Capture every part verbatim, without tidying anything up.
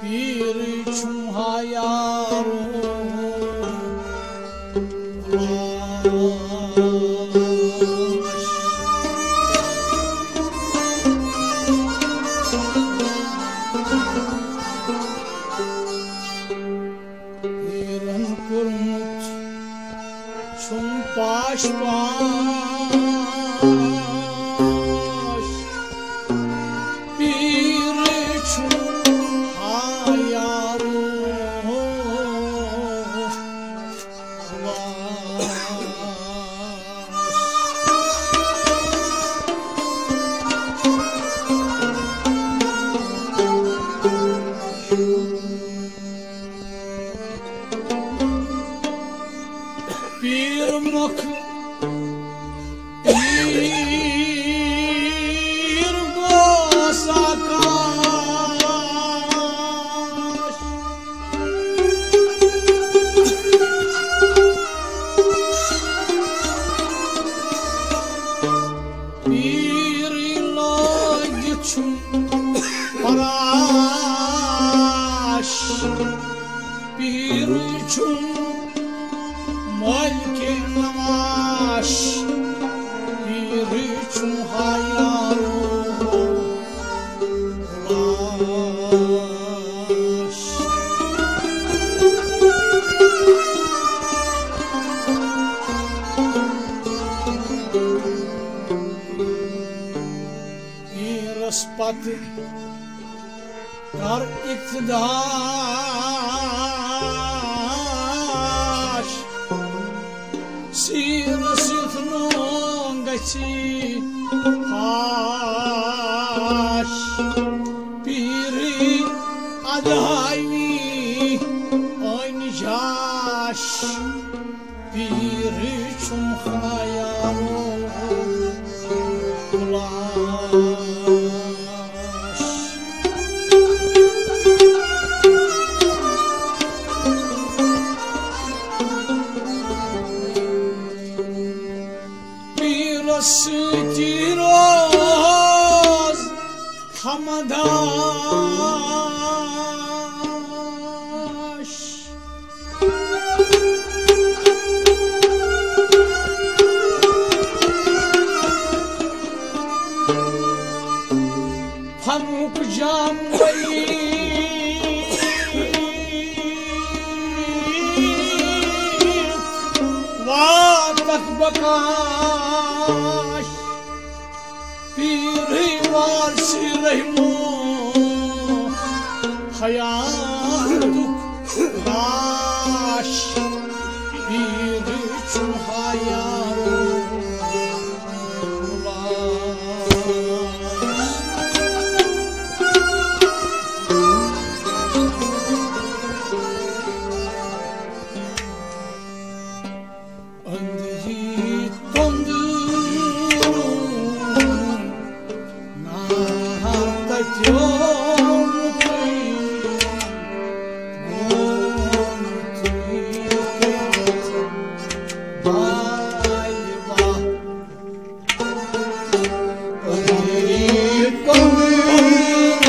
پیٖرٕے چھُم ہا یارو۔ پیٖرن کوٚرمُت چھُم پاش پاش، پیٖر چھُم ہا یارو۔ پیٖر مۄکھ، پیٖر گوس آکاش۔ پیٖرٕے لٲگِتھ چھُم پراش۔ پیٖرٕے چھُم مٲلکِ نواش۔ پیٖرٕے چھُم ہا یارو لاش۔ پیٖرس پتہٕ کر اقتداش، سیٖرس یُتھ نہٕ گژھی فاش۔ پیٖرٕے ادہاوی أنۍ جاش۔ پیٖرٕے چھُم ہا یارو لاش۔ پیٖرس سۭتی روز ہمداش۔ فنُک جام ؤلِتھ واتکھ بکاش۔ پیٖرٕے وارثِ رحمو حیاتُک لاش۔ پیٖرٕے چھُم ہا یارو لاش۔ أنٛدری توٚنٛدروٗن نار تَتیومتُے، گومتُے کٔرِتھ بالہِ واہ۔ أنٛدری توٚنٛدروٗن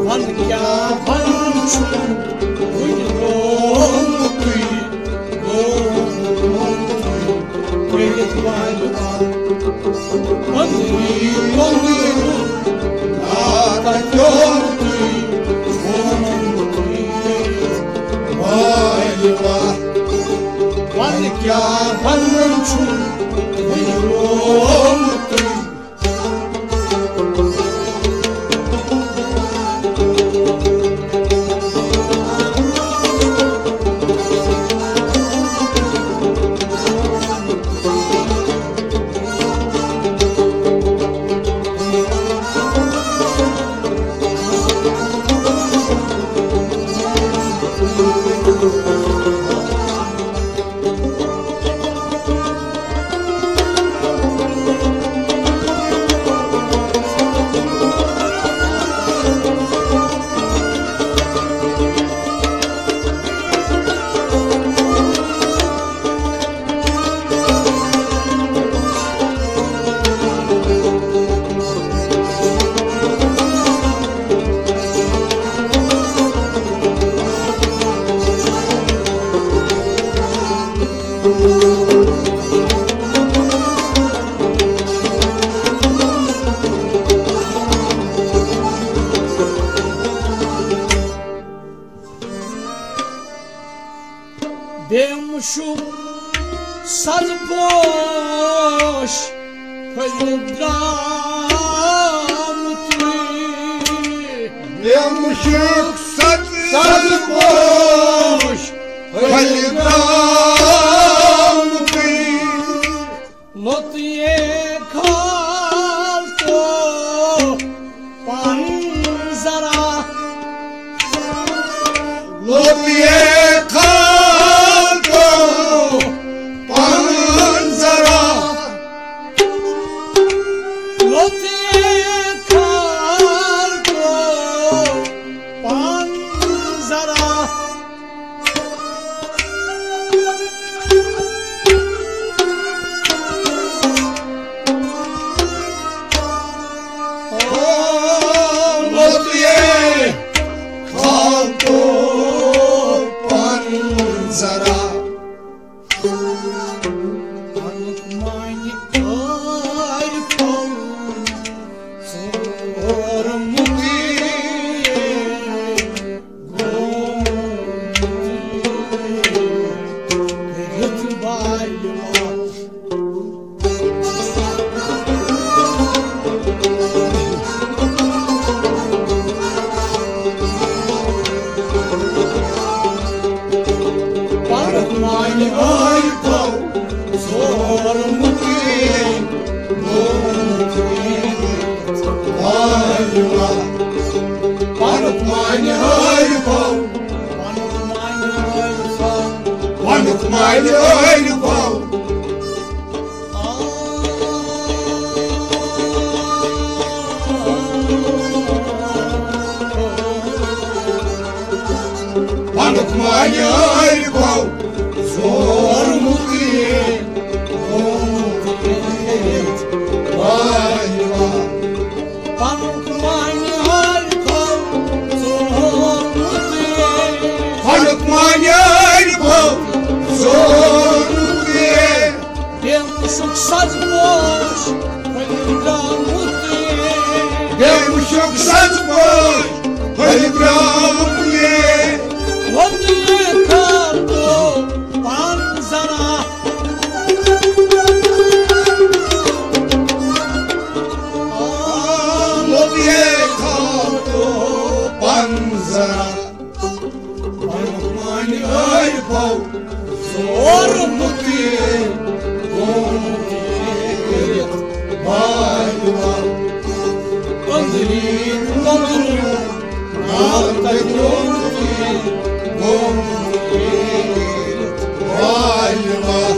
وَن کیٛاہ وَنُن چھُم، وُنہِ رووُکُے، رووُکُے، کٔرِتھ والہِ وَن۔ أنٛدری توٚنٛدروٗن نار تَتیومتُے، ووٚنمُتُے، والہِ وَن۔ وَن کیٛاہ وَنُن چھُم، وُنہِ رووُکُے۔ چھُ سَزٕ پوش پھٔلۍ درٛامُت۔ مےٚ مُشُک سَزٕ، سَزٕ پوش پھٔلۍ درٛامُت۔ لوٚت یے خال تو پن ذرا۔ لوٚت یے خال تو پن ذرا۔ لوٚت یے خال تو پن ذرا۔ پنُک معنی ٲلۍ پھل۔ پنُک معنی ٲلۍ پھل۔ پنُک معنی ٲلۍ پھل۔ زورمُت یے، گوٚمُت یے، واے واے۔ پنُک معنی ٲلۍ پھل، زورمُت یے۔ پنُک معنی ٲلۍ پھل، زورمُت یے۔ بے مُشُک سَزٕ پوش پھٔلۍ درٛامُت یے۔ بے مُشُک سَزٕ پوش پھٔلۍ درٛامُت یے۔ وۄنۍ یے خال تو پن ذرا۔ آ، وۄنۍ یے خال تو پن ذرا۔ پنُک معنی ٲلۍ پھل، زورمُت یے، گوٚمُت یے کٔرِتھ واے واے۔ أنٛدری توٚملُک ناو تَتہِ روٚمُت یے، گوٚمُت یے کٔرِتھ واے واے۔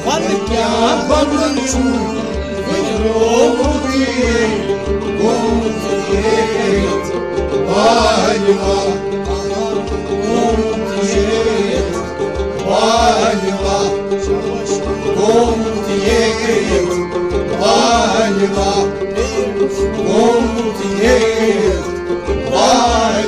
وَلہٕ کیٛاہ بَنُن چھُ وُنہِ روومُت یے، گوٚمُت یے کٔرِتھ واے واے۔ گوٚمُت یے کٔرِتھ واے واے۔ گوٚمُت یے کٔرِتھ واے واے۔ گوٚمُت یے کٔرِتھ واے واے۔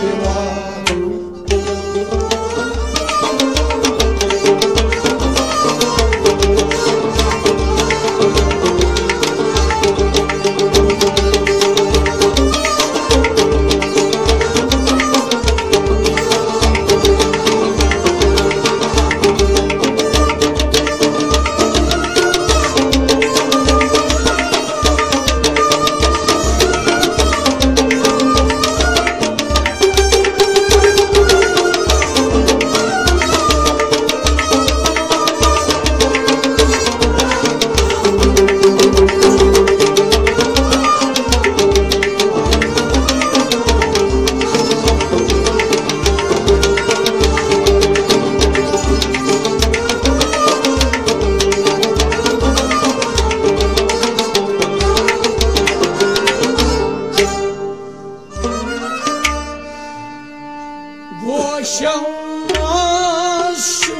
گوشن منٛز چھُ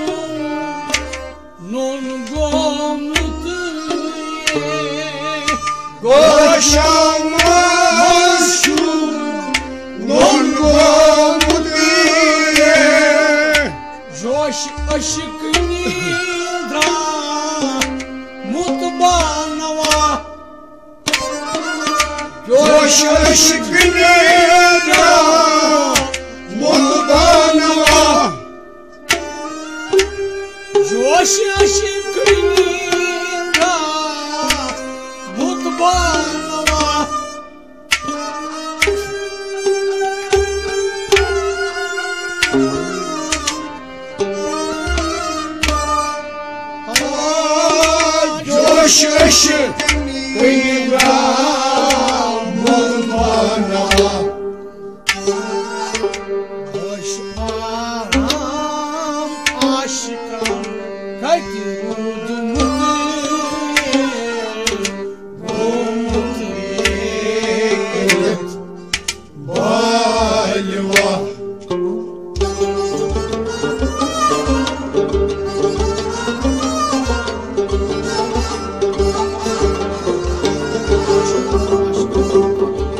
نوٚن گوٚمُت یے۔ گوشن منٛز چھُ نوٚن گوٚمُت یے۔ جوش عشق نیٖل درٛامُت بانوا۔ جوش عشق نیرا مُت بانوا۔ کٔنی درٛامُت بانوا۔ خۄش آرام عاشقن کتہِ روٗدمُت، گوٚمُت ییٚتہِ بالوا۔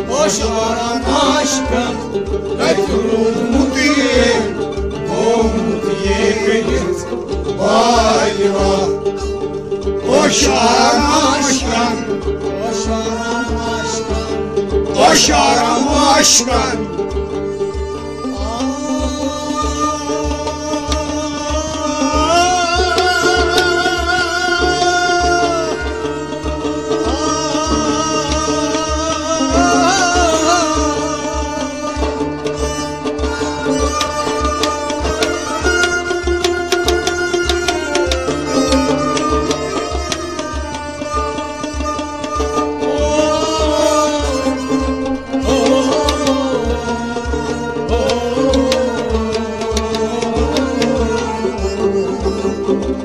خۄش آرام عاشقن کتہِ روٗدمُت ییٚتہِ، گوٚمُت ییٚتہِ بالوا۔ خۄش آرام عاشقن، خۄش آرام عاشقن، خۄش آرام عاشقن۔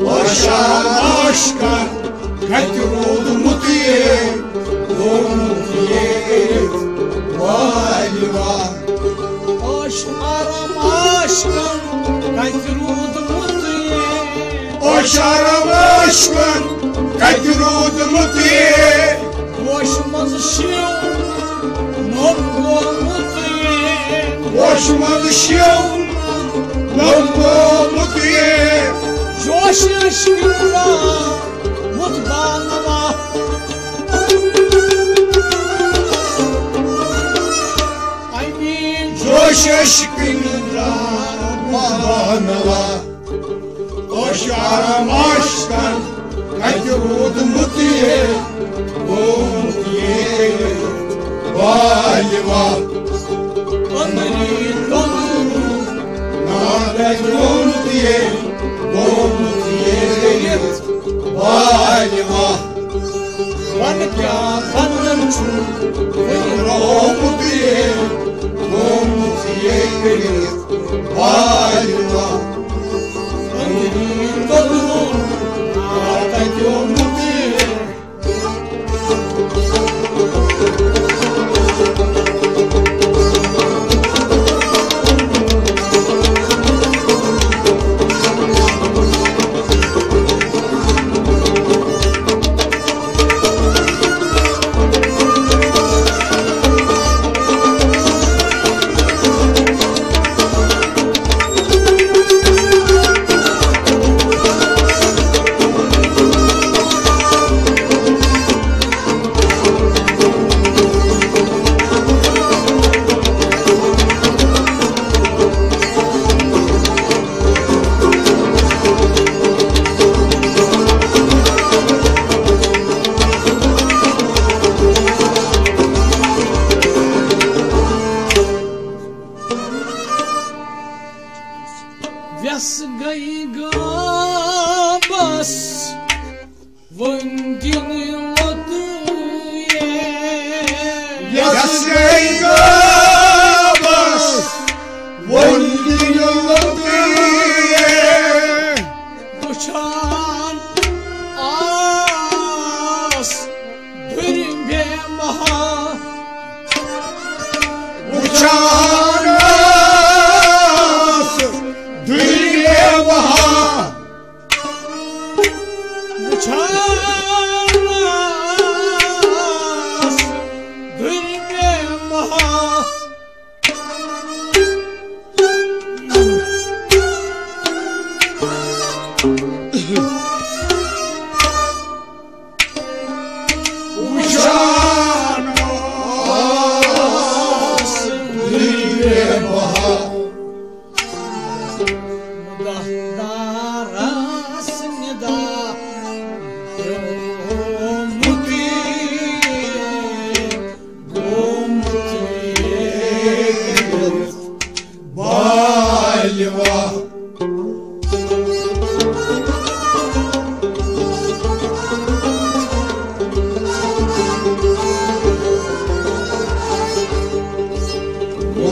خۄش آرام عاشقن کتہِ روٗدمُت ییٚتہِ، گوٚمُت ییٚتہِ بالوا۔ خۄش آرام عاشقن کتہِ روٗدمُت ییٚتہِ، خۄش آرام عاشقن کتہِ روٗدمُت ییٚتہِ۔ پوشہِ منٛز شِو نوٚم گوٚمُت ییٚتہِ، پوشہِ منٛز شِو نوٚم گوٚمُت ییٚتہِ۔ جوش عشق درٛامُت بانوا۔ امین۔ جوش عشق درٛامُت بانوا۔ خۄش آرام عاشقن کتہِ روٗدمُت ییٚتہِ، گوٚمُت ییٚتہِ بالوا۔ أنٛدری توٚمُل نار کتہِ روٚمُت ییٚتہِ، گوٚمُت ییٚتہِ بالوا۔ وَن کیٛاہ وَنُن چھُ، وُنہِ روومُت ییٚتہِ، گوٚمُت ییٚتہِ بالوا۔ أنٛدری توٚمُل نار کتہِ روٚمُت ییٚتہِ۔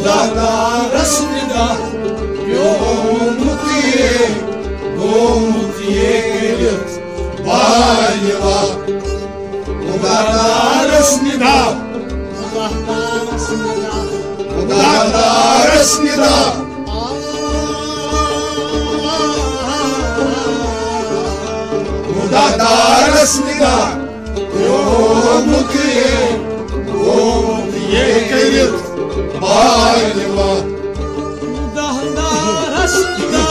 خۄدادارس ندا پیومُت یے، گوٚمُت یے کٔرِتھ بالوا۔ خۄدادارس ندا، خۄدادارس ندا، خۄدادارس ندا، خۄدادارس ندا۔ پیومُت یے، گوٚمُت یے کٔرِتھ بالوا۔ خۄدادارس ندا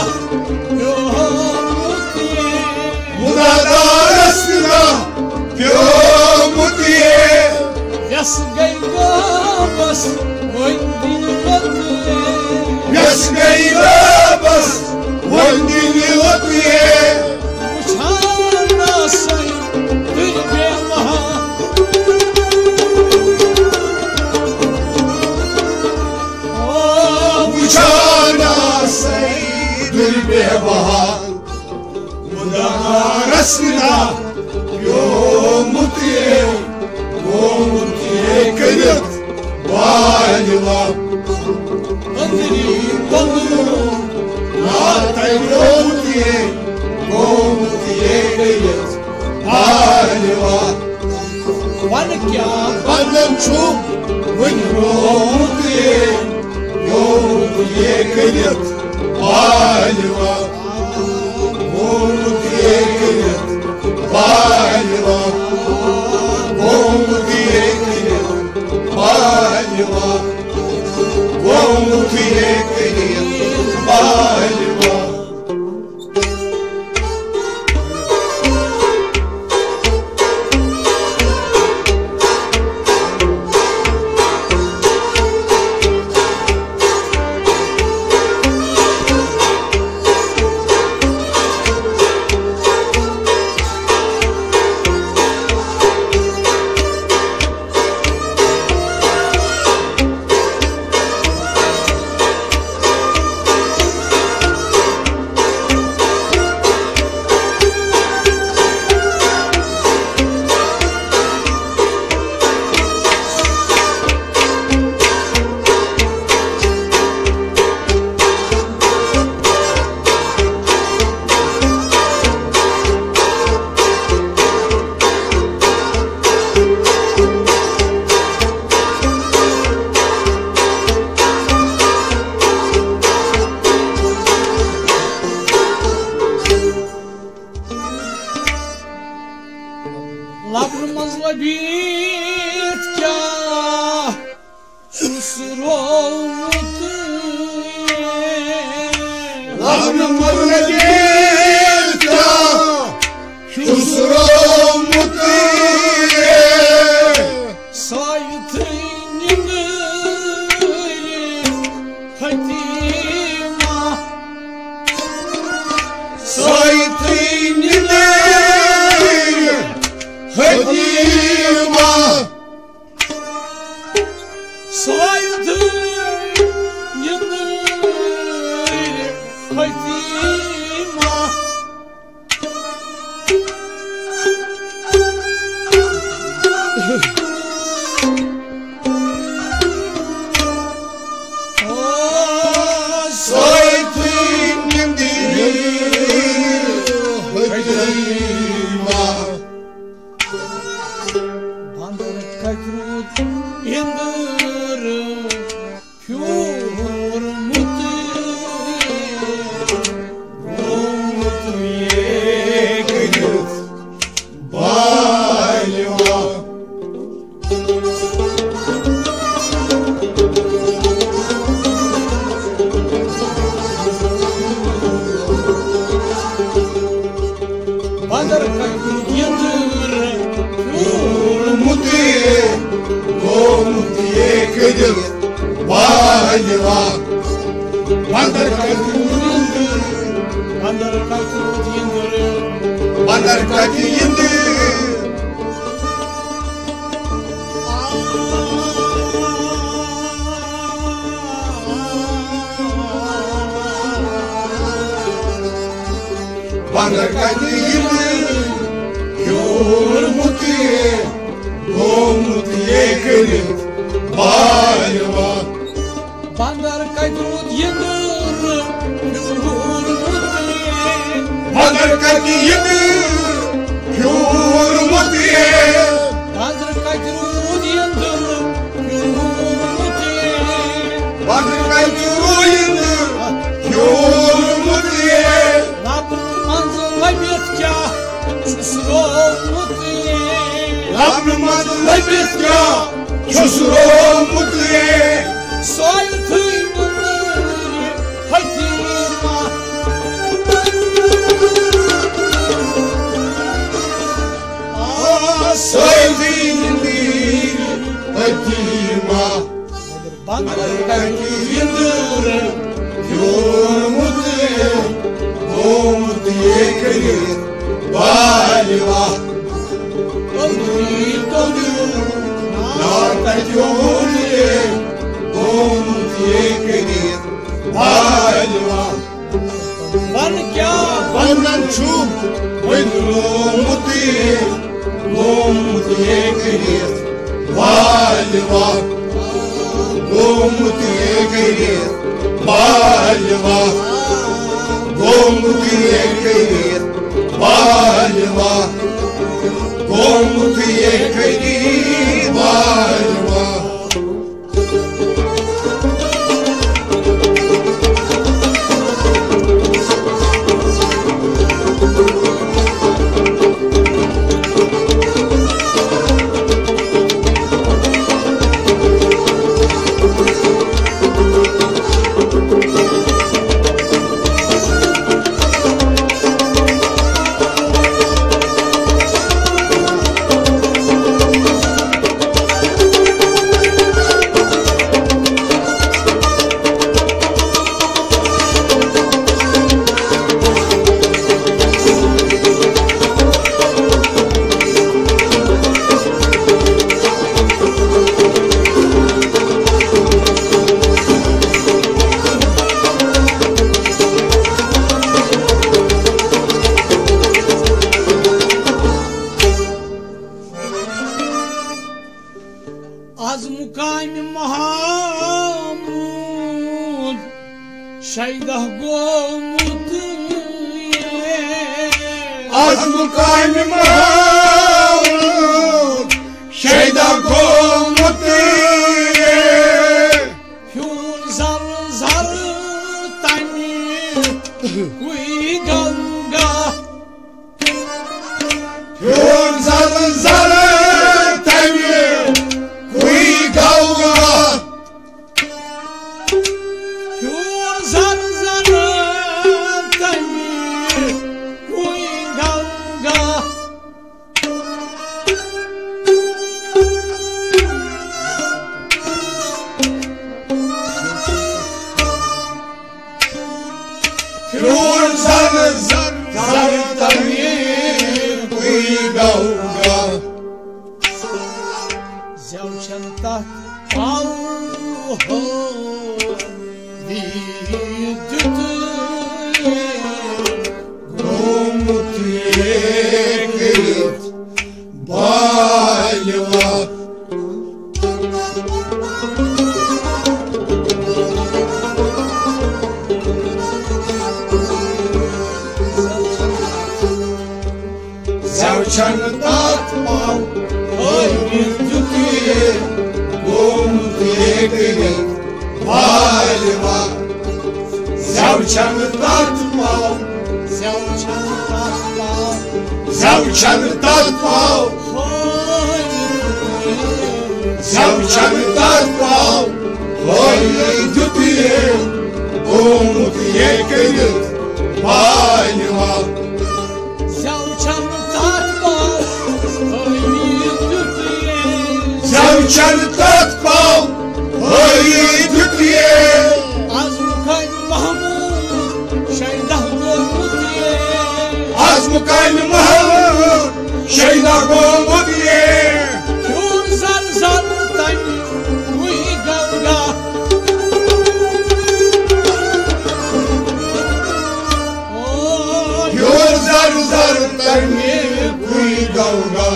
پیومُت یے۔ خۄدادارس ندا پیومُت یے۔ یس گٔے واپس وۄنۍ دِنہِ وۄتلے۔ یس گٔے واپس وۄنۍ دِنہِ وۄتلے۔ وٕچھان آسے تُلۍ بے بہار۔ آ، وٕچھان آسے تُلۍ بے بہار۔ خۄدادارس ندا پیومُت یے، گوٚمُت یے کٔرِتھ بالوا۔ أنٛدری بنٛگلہٕ ناتَے رووُت یے، گوٚمُت یے کٔرِتھ بالوا۔ وَنہٕ کیٛاہ بنٛگلہٕ چھُ وُنہِ رووُت یے، گوٚمُت یے کٔرِتھ بالوا۔ گوٚمُت یے کٔرِتھ بالوا۔ گوٚمُت یے کٔرِتھ بالوا۔ گوٚمُت یے کٔرِتھ بالوا۔ لبنہٕ منٛز لٔبِتھ کیٛاہ چھُس روومُت؟ لبنہٕ منٛز لٔبِتھ کیٛاہ چھُس روومُت؟ سایہِ تھٲے نِندٕرِ فاطمہ۔ سایہِ تھٲے نِندٕرِ فاطمہ۔ سایہِ تھٲے نِندٕرِ فاطمہ۔ بندر کتہِ روٗد اِندُر پھیوٗرمُت، روومُت یے کٔرِتھ بالوا۔ بندر کتہِ روٗد اِندُر پھیوٗرمُت، گوٚمُت یے کٔرِتھ بالوا۔ بندر کتہِ روٗد اِندُر، بندر کتہِ روٗد اِندُر، بندر کتہِ اِندُر۔ بندر کتہِ اِندُر پھیوٗرمُت، گوٚمُت یے کٔرِتھ بالوا۔ روٗد یِنٛدُر پھیوٗرمُت۔ بدر کتہِ یِنٛدُر پھیوٗرمُت۔ بدر کتہِ روٗد یِنٛدُر پھیوٗرمُت۔ بدر کتہِ روٗد یِنٛدُر پھیوٗرمُت۔ لبن منٛز لٔبِتھ کیٛاہ چھُس روومُت؟ لبن منٛز لٔبِتھ کیٛاہ چھُس روومُت؟ سۄے تھٕے مُنٛدٕر حکیٖمہ۔ آ، سۄے تھٕے مُنٛدٕر حکیٖمہ۔ بدر کتہِ یِنٛدُر پھیوٗرمُت، گوٚمُت یہِ کٔرِتھ بالہِ وَتھ۔ أنٛدری توٚنٛدریُک نار تَتہِ اوٚن یہِ، گوٚمُت یہِ کٔرِتھ بالہِ وَتھ۔ وَن کیٛاہ وَنان چھُ، وۄنۍ روومُت یہِ، گوٚمُت یہِ کٔرِتھ بالہِ وَتھ۔ گوٚمُت یہِ کٔرِتھ بالہِ وَتھ۔ گوٚمُت یہِ کٔرِتھ بالہِ وَتھ۔ گوٚمُت یہِ کٔرِتھ بالہِ وَتھ۔ از مقامِ محمود شیدا گوٚمُت۔ از مقامِ محمود شیدا گوٚمُت۔ ہیوٗر زر زر تَمہِ کُے گنگا۔ ہیوٗر زر زر تَمہِ کُے گنگا۔ ہیوٗر زر زر تَمہِ کُے گنگا۔ ہیوٗر زر زر تَمہِ کُے گنگا۔ زٮ۪و چھَن تَتھ پاو ہٲوِتھ دیُت۔ گوٚمُت یہِ کٔرِتھ بالہِ وَتھ۔ زٮ۪و چھَن تَتھ پاو ہٲوِتھ دیُت یہِ، گوٚمُت یہِ کٔرِتھ بالہِ وَتھ۔ زٮ۪و چھَن تَتھ پاو، زٮ۪و چھَن تَتھ پاو، زٮ۪و چھَن تَتھ پاو۔ زٮ۪و چھَن تَتھ پاو، ہٲوِتھ دیُت یہِ، گوٚمُت یہِ کٔرِتھ بالہِ وَتھ۔ زٮ۪و چھَن تَتھ پاو، ہٲوِتھ دیُت یہِ۔ زٮ۪و چھَن تَتھ پاو، ہٲوِتھ دیُت یہِ۔ از مقامِ محمود شیدا گوٚمُت یہِ۔ از مقامِ محمود شیدا گوٚمُت یہِ۔ ہیوٗر زر زر تَمہِ کُے گنگا۔ او۔ ہیوٗر زر زر تَمہِ کُے گنگا۔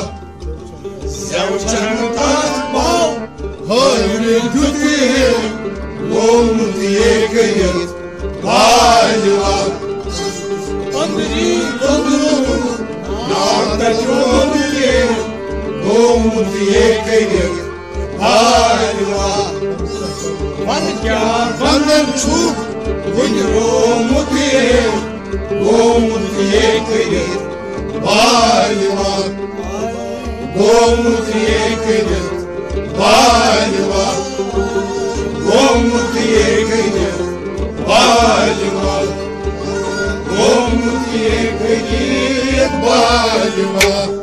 زٮ۪و چھَن تَتھ پاو، ہٲوِتھ دیُت یہِ، گوٚمُت یہِ وَنہٕ کیٛاہ وَنان چھُکھ، وُنہِ رومُت یے، گومُت یے کٔرِتھ بالِوا۔ گومُت یے کٔرِتھ بالِوا۔ گومُت یے کٔرِتھ بالِوا۔ گومُت یے کٔرِتھ بالِوا۔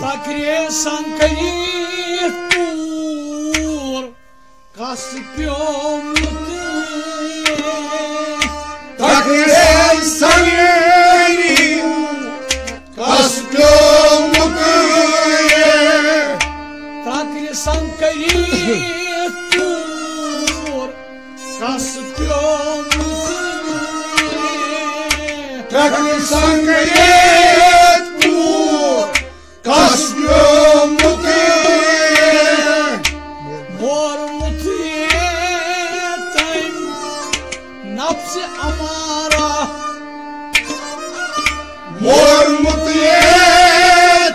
تقریر سان کٔرِتھ پوٗر کس پیومُت۔ تقریر سان کٔرِتھ کس پیومُت۔ تقریر سان کٔرِتھ پوٗر کس پیومُت۔ تقریر سان کٔرِتھ پوٗر کس پیومُت۔ مورمُت یے تٔمۍ نفس امارہ۔ مورمُت یے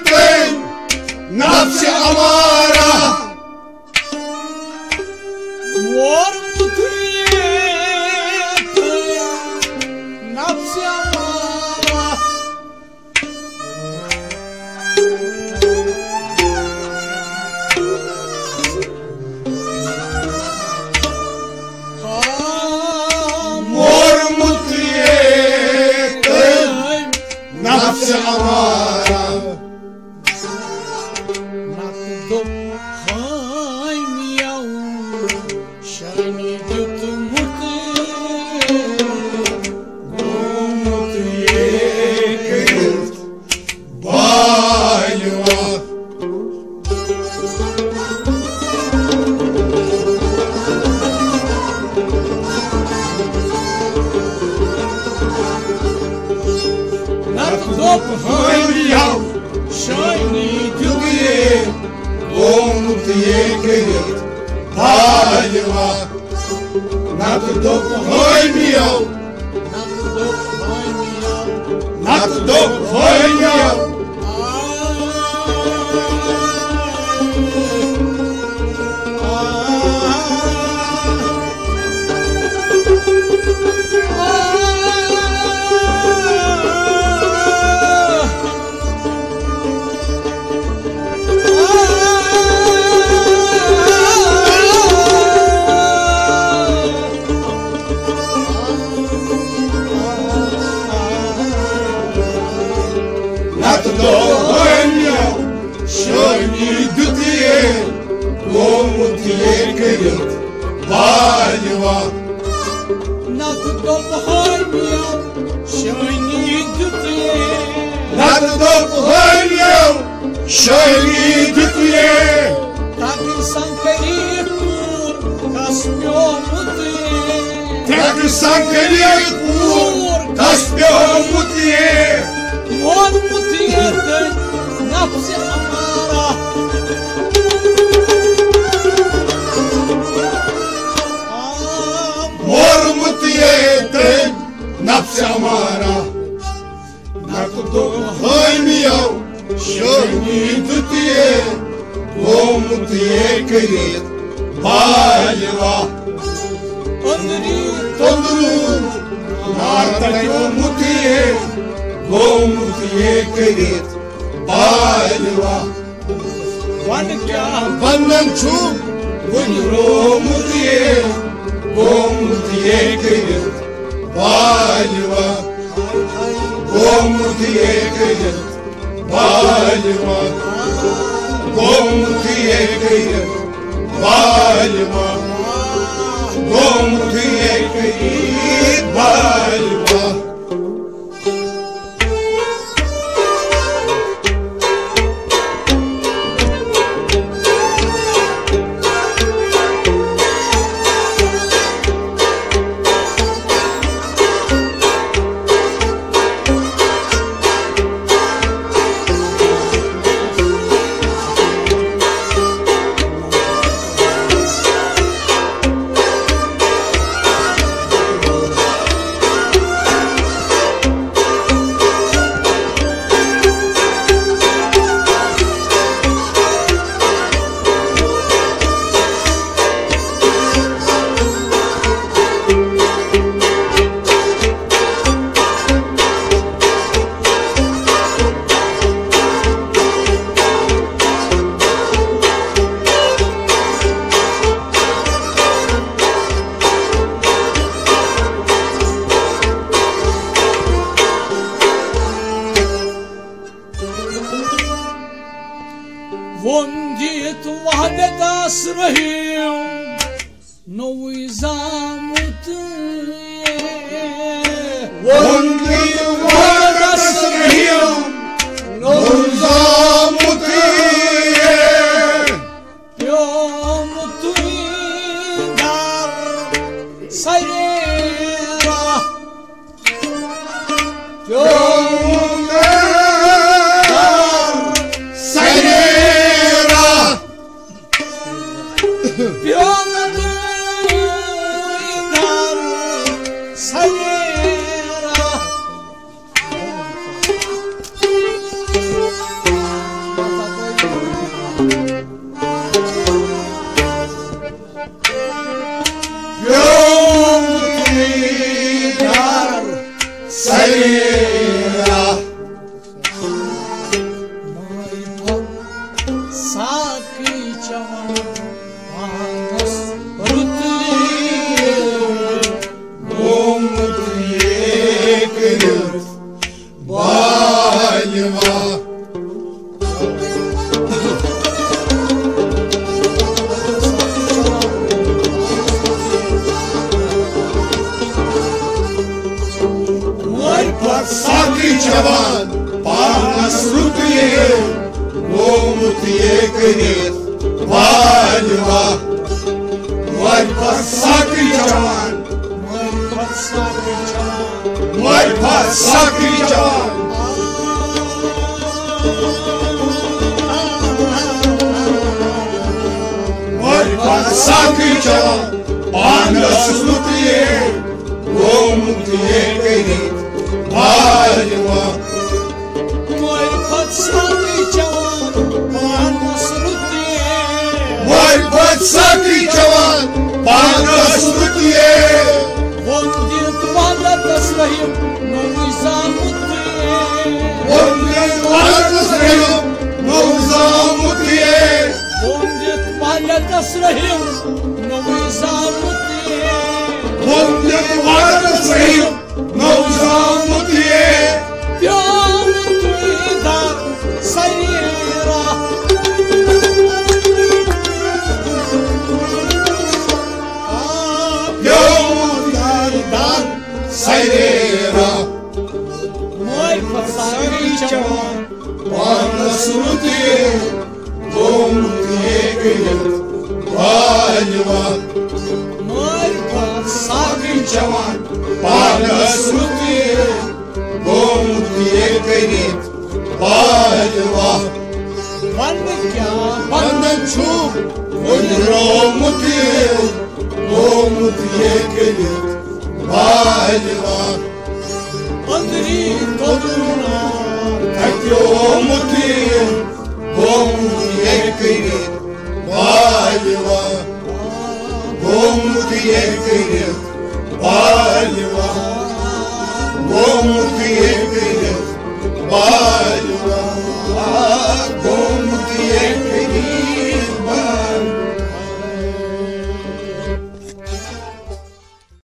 تٔمۍ نفس امارہ۔ مورمُت یے تٔمۍ نفس امارہ۔ مورمُت یے تٔمۍ نفس امارہ۔ نتہٕ دوٚپ ہٲمِیو شٲنی دیُتمُت، گوٚمُت یے کٔرِتھ بالِوا۔ نتہٕ دوٚپ ہٲمِیو شٲنی دیُت یے، گوٚمُت یے کٔرِتھ بالِوا۔ نتہٕ دوٚپ ہٲمِیو، نتہٕ دوٚپ ہٲمِیو۔ نتہٕ دوٚپ ہٲمِیو شٲنی دیُت یے، گوٚمُت یے کٔرِتھ بالِوا۔ نتہٕ دوٚپ ہٲمِیو شٲنی دیُت یے۔ نتہٕ دوٚپ ہٲمِیو شٲنی دیُت یے۔ تقریر سان کٔرِتھ پوٗر کس پیومُت یے۔ تقریر سان کٔرِتھ پوٗر کس پیومُت یے۔ مورمُت یے تٔمۍ نفس امارہ۔ مورمُت یے تٔمۍ نفس امارہ۔ نتہٕ دوٚپ ہٲمِیو شٲنی دیُت یے، گوٚمُت یے کٔرِتھ بالِوا۔ أنٛدری تۄنٛدرو نار تتیومُت یے، گوٚمُت یے کٔرِتھ بالِوا۔ وَنہٕ کیٛاہ وَنان چھُکھ، وُنہِ رومُت یے، گوٚمُت یے کٔرِتھ بالوا، گوٚمُت یے کٔرِتھ بالوا، گوٚمُت یے کٔرِتھ بالوا، گوٚمُت یے کٔرِتھ بالوا۔ ووٚن دِتھ وحدتس رحیم نوٚوُے زامُت۔ ووٚن دِتھ وحدتس رحیم نوٚوُے زامُت۔ پیومُت در سریرا۔ پیومُت در سریرا۔ پیومُت در سریرا۔ پیومُت در سریرا۔ ساقی چمن پانس رُت گوٚمُت یے کٔرِتھ بالوا۔ مٲرۍ پتہٕ ساقی چٮ۪وان، پانس رُت یے گوٚمُت یے کٔرِتھ بالوا۔ مٲرۍ پتہٕ ساقی چٮ۪وان، مٲرۍ پتہٕ ساقی چٮ۪وان۔ مٲرۍ پتہٕ ساقی چٮ۪وان، پانس رُت یے گوٚمُت یے کٔرِتھ بالوا۔ مٲرۍ پتہٕ ساقی چٮ۪وان، پانس رُت یے۔ مٲرۍ پتہٕ ساقی چٮ۪وان، پانس رُت یے۔ ووٚن دِتھ وحدتس رحیم نوٚوُے زامُت یے۔ ووٚن دِتھ وحدتس رحیم نوٚوُے زامُت یے۔ ووٚن دِتھ وحدتس رحیم نوٚوُے زامُت یے۔ ووٚن دِتھ وحدتس رحیم نوٚو زامُت یے۔ پیومُت در سریرا۔ پیومُت در سریرا۔ مٲرۍ پتہٕ ساقی چٮ۪وان، پانس رُت یے گوٚمُت یے کٔرِتھ بالوا۔ مٲرۍ پتہٕ ساقی چٮ۪وان، پانس رُت یے گوٚمُت یے کٔرِتھ بالوا۔ ونہٕ کیٛاہ ونہٕ چھُ، وۄنۍ روومُت یے گوٚمُت یے کٔرِتھ بالوا۔ أنٛدری توٚدُن کھَٹیومُت یے، گوٚمُت یے کٔرِتھ بالوا۔ گوٚمُت یے کٔرِتھ بالوا۔ گوٚمُت یے کٔرِتھ بالوا۔